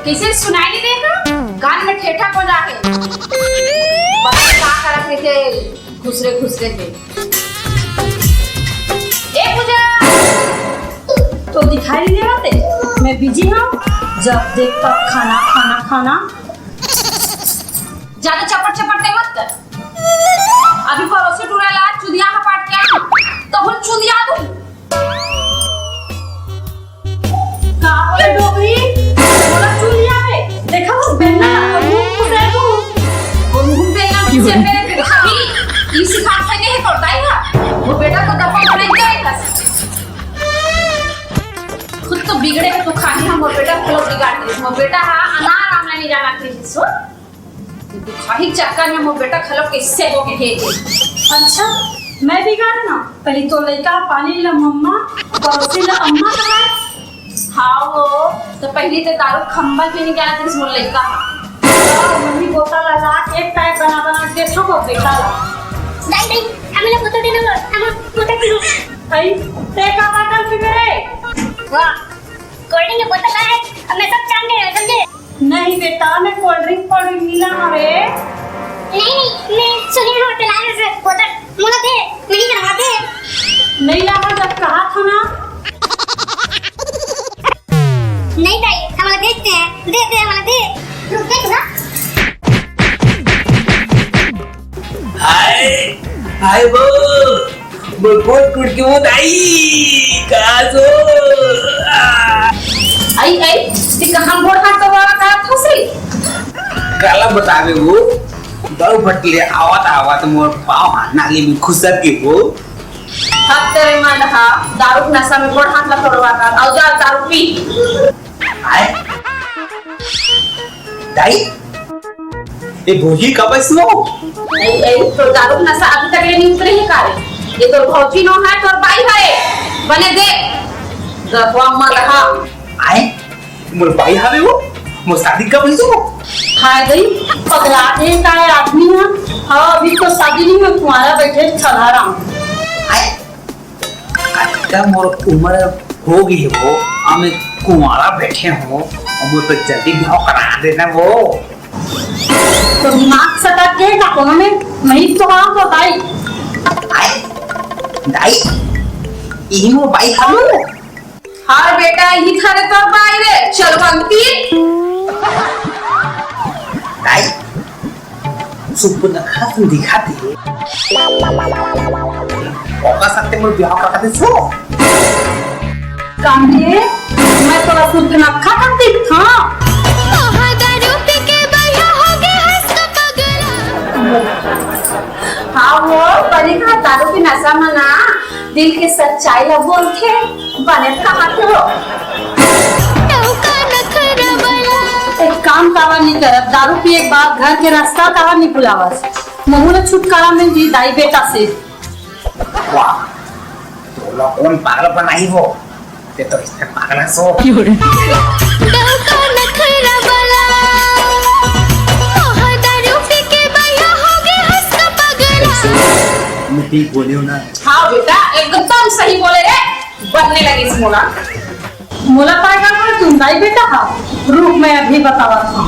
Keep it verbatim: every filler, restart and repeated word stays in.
इसे सुनाई नहीं देता? कान में ठेठा को जा है। पता नहीं का करत रहिथे घुसरे घुसरे के। ए पूजा, तो दिखाई नहीं देते? मैं बिजी हूँ, जब देख तब खाना, खाना, खाना। ज्यादा चपट चपट ते मत कर। अभी पड़ोसी टूरा ला चुदिया का पाट के आ, तो हम चुदिया दूँ। का बोले डोकरी? बोला चुल जावे। देखा वो बेलना, वो घुसे तू। वो मुंह बेलना घुसे मेरे खाई। ई सिखा के नहीं है तोर दाई का। वो बेटा तो दफा बनाई जाए बस। खुद तो बिगड़े है तो खाही हम वो बेटा खलो बिगाड़ दे। वो बेटा हा अनार आमला नहीं जाना थे सो। तू खाही चक्कर में मोर बेटा खलो कैसे हो गए हे? अच्छा, मैं बिगाड़ ना? पहले तो लइका पानी ला मम्मा, पड़ोसी ला अम्मा कहा। हाँ वो, तो पहले तो दारू खंबल पे नहीं जाना तेरे मोर लइका। हाँ, मम्मी बोतल ला ला के पैक बना बना के देखो वो बेटा ला। दाई, दाई, हमें ना बोतल देना, हम बोतल पीना। भाई, ते का बोतल पी रे? वाह, कोल्ड ड्रिंक के बोतल है, अब मैं सब जान गए, समझे? नहीं बेटा, मैं कोल्ड ड्रिंक, कोल्ड ड्रिंक नहीं लाना रे। नहीं, नहीं, मैं सुनिए ना, होटल आने से बोतल, मुझे दे, मैं नहीं करवा दे। नहीं लाना जब कहा था ना। नहीं दाई, हम लोग देखते हैं, दे, दे, हम लोग दे। रुक, देख ना। हाय, हाय बो, मोर गोड़ टूट के वो दाई, का सो? आ। आई, आई, ते कहाँ गोड़ हाथ दबा रहा था से? काला बतावे वो, दऊ भटले आवत आवत मोर पाँव हा नाली में खुसर के वो। हद तेरे मन हा, दारू के नशा में गोड़ हाथ ला तोड़वा था, अउ जा दारू पी। आए? दाई? ए भौजी कब आइस वो? ए, ए, तो दारू के नशा अभी तक ले नहीं उतरे हे का रे? ये तो भौजी नो है, तोर बाई है। बने देख, गधवा मदहा। आए? मोर बाई हवे वो? मोर शादी कब होइस वो? हाय गई, पगला के का आदमी है? हाँ, अभी तो शादी नहीं हुई, तुम्हारा बैठे छलाराम। आए? कतका मोर उम्र हो गई है वो, अब मैं कुंवारा बैठे हो, अब वो तो जल्दी ब्याह करा देना वो। तो दिमाग सटा के ना कोनो में, मैं तो हाँ को दाई। आए, दाई, इही वो बाई हलो। हाँ बेटा, इही थारे तो बाई रे, चलवंती। दाई, सुपुनखा दिखाती है। ओका साथे मोर ब्याह करा दे सो। कांदे, मैं तोला सुपुनखा का दिखा। हाँ वो, बने का दारू के नशा में ना दिल के सच्चाई ला बोलथे, बने कहा के हो। एक काम काबर नहीं करत, दारू पिए के बाद घर के रास्ता काबर नहीं बुलावस? महू ला छुटकारा मिल जी दाई बेटा से। वाह, तोला कौन पागल बनाई हो? ते तो इससे पागल हस वो। मैं ठीक बोले हो ना? हाँ बेटा, एकदम सही बोले रे, बनने लगे इस मोला। मोला पागल ना तुम दाई बेटा हा, रुक मैं अभी बतावत हूँ।